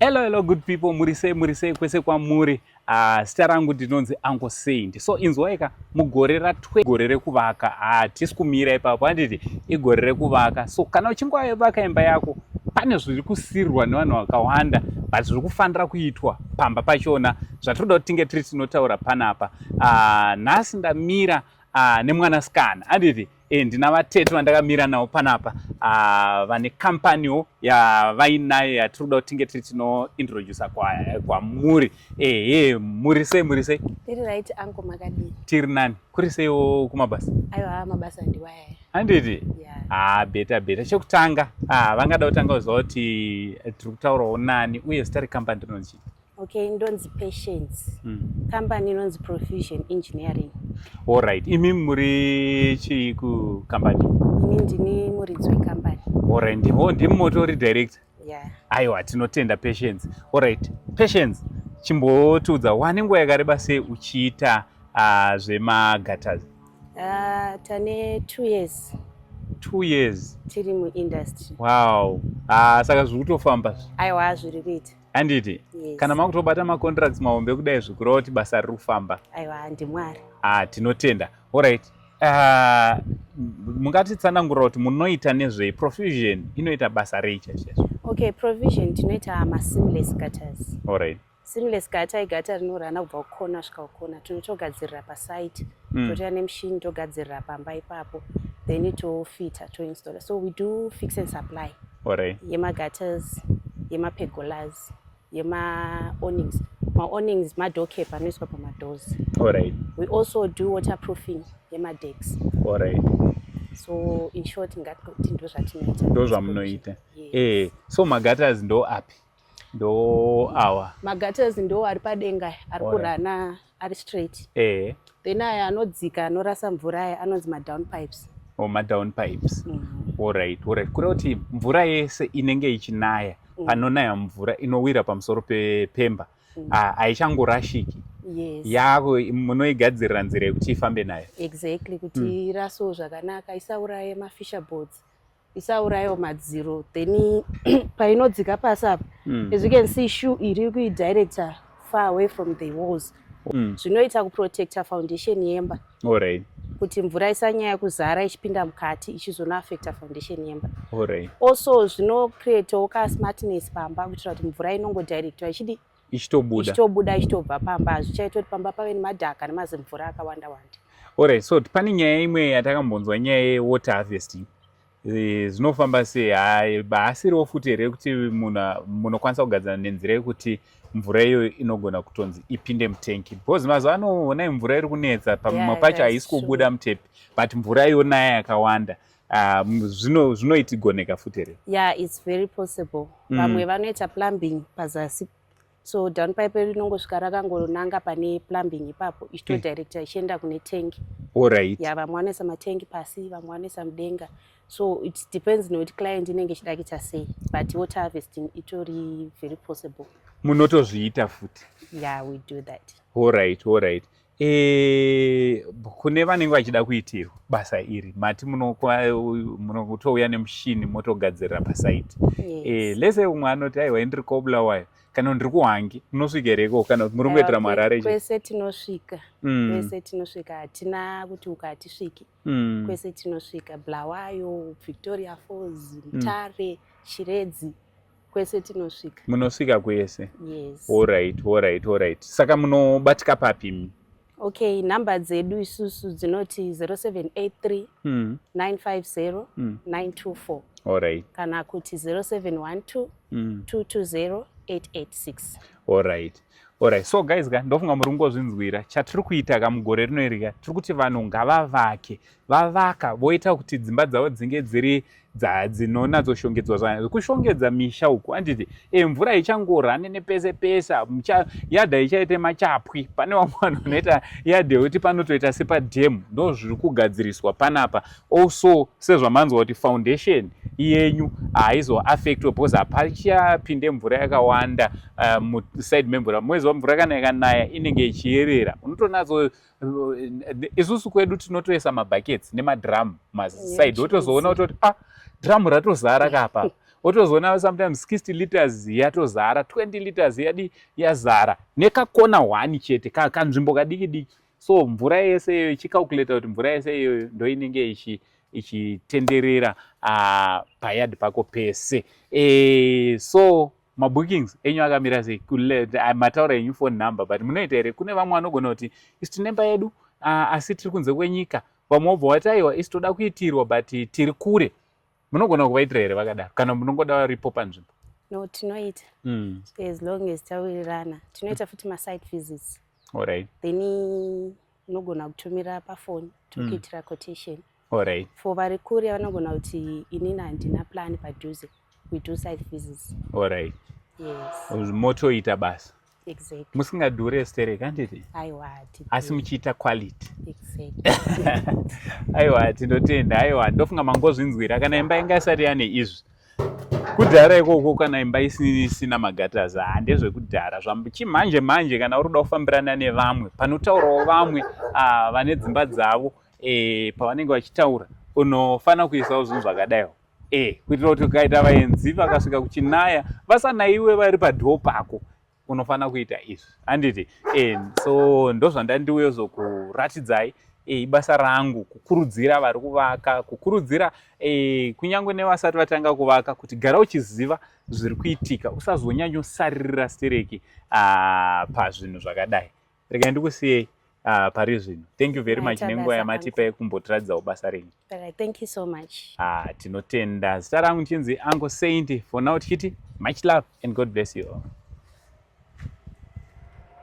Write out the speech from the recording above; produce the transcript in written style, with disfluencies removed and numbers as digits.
Hello, hello, good people. Muri sei, muri sei kwese kwamuri. Zita rangu ndinonzi Uncle Saint. So inzwaika mugore ra gore rekuvaka. Hatisi kumira ipapo, handiti? Igore rekuvaka. So kana uchinge wavaka imba yako, pane zviri kusirwa nevanhu vakawanda, but zviri kufanira kuitwa pamba pachona zvatinoda kuti tinge tiri tinotaura panapa. Nhasi ndamira nemwanasikana, handiti? Ndina vatete vandakamira navo panapa, vane kampaniwo yavainayo yatiri kuda kuti tinge tiri tinointrodusa kwamuri. Ehe, muri sei, muri sei? Tiri right, uncle, makadini? Tiri nani. Kuri seiwo kumabasa? Aiwa, mabasa ndiwaya. Handiti? Yeah. Ah, better, better. Chekutanga, vangada kutanga kuziva kuti tiri kutaurawo nani, uye zita rekambani rinonzi chii? Okay, ndonzi Patience. Company inonzi Profusion Engineering. Alright, imi muri chii kukambani? Ini ndini muridzi wekambani. Alright, ndimi motori director? Yeah. Aiwa, tinotenda, Patience. Alright, Patience, chimbotiudza, wane nguva yakareba sei uchiita zvemagutters? Tane 2 years. 2 years. Tiri muindustry. Wow, saka zviri kutofamba? Aiwa, zviri kuita. Handiti? Yes. Kana makutobata macontracts mahombe kudai, zvikureva kuti basa riri kufamba. Aiwa, ndimwari. Ah, tinotenda. Alright, mungatitsanangurira kuti munoita nezvei? Profusion inoita basa rei chaizvo? Okay, Provision tinoita maseamless gutters. Seamless gutter igutter rinorana kubva kukona svika kukona. Tinotogadzirira pasite. Totouya nemushini, togadzirira pamba ipapo, then tofita, toinstalla. So we do fix and supply yemagutters, yemapergolas, yema-awnings. Ma-awnings madoor cap anoiswa pamadoors. We also do waterproofing yemadecks. So in short, ngatoti ndo zvatinoita. Ndo zvamunoita. Yes. So magutters ndo api? Ndo awa? Magutters ndo ari padenga, ari kurana ari straight. Then aya anodzika, anorasa mvura, aya anonzi madown pipes. O, madown pipes. Alright, kureva kuti mvura yese inenge ichinaya, panonaya mvura inowira pamusoro pemba, haichangorashiki. Yes. Yako munoigadzirira nzira yekuti ifambe nayo. Exactly, kuti irasewo zvakanaka, isauraye mafascia boards, isaurayewo madziro. Then painodzika pasi apa, as you can see, shoe iri kuidirecta far away from the walls. Zvinoita kuprotecta foundation yemba, kuti mvura isanyanya kuzara ichipinda mukati, ichizonoaffecta foundation yemba. Also zvinocreatawo kasmartness pamba, kuitira kuti mvura inongodirectwa ichidi Ichitobuda. Ichitobuda, ichitobva pamba. Hazvichaita kuti pamba pave nemadhaka nemazimvura akawanda wanda. Alright, so pane nyaya imwe yatakambonzwa, nyaya yewater harvesting. Zvinofamba sei? Hai, haasiriwo futi here kuti munhu munokwanisa kugadzira nenzira yekuti mvura iyoyo inogona kutonzi ipinde mutengi? Because mazuva ano onai mvura iri kunetsa, pamwe pacho haisi kubuda mutepi, but mvura yonaya yakawanda. Zvinoitigoneka futi here? Yeah, it's very possible. Vamwe vanoita plumbing pazasi, so down pipe rinongosvika rakangonanga pane plumbing ipapo, ichitodirecta ichienda kune tengi. Ya, vamwe vanoisa matengi pasi, vamwe vanoisa mudenga. So it depends nekuti client inenge ichida kuita sei, but water harvesting itori very possible. Munotozviita futi? Yeah, we do that. Alright. Kune vanenge vachida kuitirwa basa iri, mati munotouya nemushini, motogadzirira pasite? Yes. Lese umwe anoti, "Aiwa, ndiri koBulawayo," kana ndiri kuHwange, munosvika here ikoko, kana kuti muri kuitira muHarare chete? Kwese tinosvika. Kwese tinosvika, hatina kuti uko hatisviki. Kwese tinosvika, Bulawayo, Victoria Falls, Mutare, Chiredzi, kwese tinosvika. Munosvika kwese? Yes. Alright, saka munobatika papi imi? Okay, nhamba dzedu isusu dzinoti 0783 950 924, kana kuti 0712 220 886. Alright, so guys ka, ndofunga muri kungozvinzwira chatiri kuita ka mugore rino iri ka. Tiri kuti vanhu ngavavake, vavaka voita kuti dzimba dzavo dzinge dziri dzinonatsoshongedzwa zvakanaka. Kushongedza misha uku, handiti? Mvura ichangorane nepese pese, yadha ichaite machapwi. Pane vamwe vanhu vanoita yadha yekuti panotoita sepadhemu. Ndo zviri kugadziriswa panapa. Also, sezvamanzwa kuti foundation yenyu haizoaffectwe because hapachapinde mvura yakawanda muside memvura. Mwezi wamvura kana ikanaya inenge ichiyerera, unotonatso isusu kwedu tinotoisa mabuckets nemadhiramu maside, wotozoona kutoti, "Ah, dhiramu ratozara kapa." Otozoona sometimes 60 liters yatozara, 20 liters yadi yazara nekakona 1 chete, kanzvimbo kadiki diki. So mvura yese iyoyo, ichicalculata kuti mvura yese iyoyo ndo inenge ichitenderera payard pako pese. So mabookings enyu akamira sei? Mataura enyu phone number, but munoita here? Kune vamwe vanogona kuti isu tine imba yedu, asi tiri kunze kwenyika. Vamwe vobva vati, "Aiwa, isu toda kuitirwa, but tiri kure." Munogona kuvaitira here vakadaro, kana munongoda varipo panzvimbo? No, tinoita. As long as tawirirana, tinoita futi masite visits. Then unogona kutumira pafoni, tokuitira quotation. For vari kure, vanogona kuti, "Inini handina plan padhuze," we do site visits. Yes. Motoita basa. Exactly. Musingadhure sterek, handiti? Aiwa. Asi muchiita quality. Exactly. Aiwa, tinotenda. Aiwa, ndofunga mangozvinzwira. Kana imba inga isati yane izvi kudhara ikoko, kana imba isina magutters, handezvekudhara, zvachimanje manje. Kana uri kuda kufambirana nevamwe, panotaurawo vamwe vane dzimba dzavo, pavanenge vachitaura, unofanira kuisawo zvinhu zvakadaiwo, kuitira kuti ukaita vaenzi vakasvika kuchinaya, vasanaiwe vari padhoo pako. Unofanira kuita izvi, handiti? So ndozvandandiuye zokuratidzai. Ibasa rangu kukurudzira vari kuvaka, kukurudzira kunyange nevasati vatanga kuvaka, kuti gara uchiziva zviri kuitika, usazonyanyosaririra stereki pazvinhu zvakadai. Regai ndikusiyei pari zvino. Thank you very much nenguva yamatipa yekumbotiradzawo basa renyu. Thank you so much. Tinotenda. Zita rangu ndichinzi Uncle Saint. For now tichiti much love and God bless you all.